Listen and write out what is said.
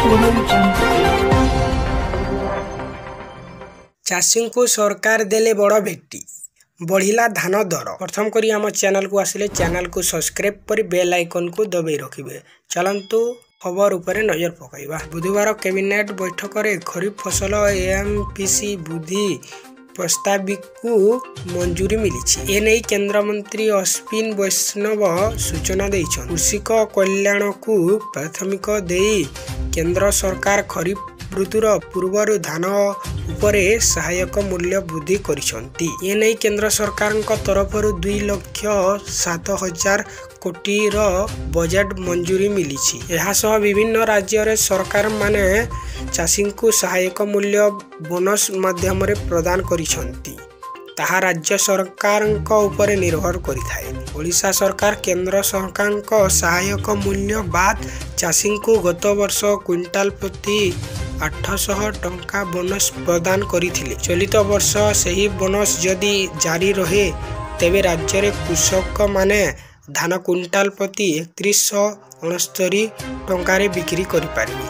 Audio Jungle. ଚାଷୀଙ୍କୁ ସରକାର ଦେଲେ ବଡ଼ ଭେଟି, ବଢ଼ିଲା ଧାନ ଦର। ପ୍ରଥମ କରି ଆମ ଚ୍ୟାନେଲକୁ ଆସିଲେ ଚ୍ୟାନେଲକୁ ସବସ୍କ୍ରାଇବ୍ କରି ବେଲ୍ ଆଇକନ୍କୁ ଦବାଇ ରଖିବେ। ଚାଲନ୍ତୁ ଖବର ଉପରେ ନଜର ପକାଇବା। ବୁଧବାର କ୍ୟାବିନେଟ୍ ବୈଠକରେ ଖରିଫ ଫସଲ ଏଏମ୍ପିସି ବୃଦ୍ଧି ପ୍ରସ୍ତାବକୁ ମଞ୍ଜୁରୀ ମିଳିଛି। ଏନେଇ କେନ୍ଦ୍ରମନ୍ତ୍ରୀ ଅଶ୍ୱିନୀ ବୈଷ୍ଣବ ସୂଚନା ଦେଇଛନ୍ତି। କୃଷକ କଲ୍ୟାଣକୁ ପ୍ରାଥମିକ ଦେଇ କେନ୍ଦ୍ର ସରକାର ଖରିଫ ଋତୁର ପୂର୍ବରୁ ଧାନ ଉପରେ ସହାୟକ ମୂଲ୍ୟ ବୃଦ୍ଧି କରିଛନ୍ତି। ଏନେଇ କେନ୍ଦ୍ର ସରକାରଙ୍କ ତରଫରୁ 2,07,000 କୋଟିର ବଜେଟ୍ ମଞ୍ଜୁରୀ ମିଳିଛି। ଏହାସହ ବିଭିନ୍ନ ରାଜ୍ୟରେ ସରକାରମାନେ ଚାଷୀଙ୍କୁ ସହାୟକ ମୂଲ୍ୟ ବୋନସ୍ ମାଧ୍ୟମରେ ପ୍ରଦାନ କରିଛନ୍ତି, ତାହା ରାଜ୍ୟ ସରକାରଙ୍କ ଉପରେ ନିର୍ଭର କରିଥାଏ। ଓଡ଼ିଶା ସରକାର କେନ୍ଦ୍ର ସରକାରଙ୍କ ସହାୟକ ମୂଲ୍ୟ ବାଦ୍ ଚାଷୀଙ୍କୁ ଗତ ବର୍ଷ କୁଇଣ୍ଟାଲ ପ୍ରତି 800 ଟଙ୍କା ବୋନସ୍ ପ୍ରଦାନ କରିଥିଲେ। ଚଳିତ ବର୍ଷ ସେହି ବୋନସ୍ ଯଦି ଜାରି ରହେ, ତେବେ ରାଜ୍ୟରେ କୃଷକମାନେ ଧାନ କୁଇଣ୍ଟାଲ ପ୍ରତି 3169 ଟଙ୍କାରେ ବିକ୍ରି କରିପାରିବେ।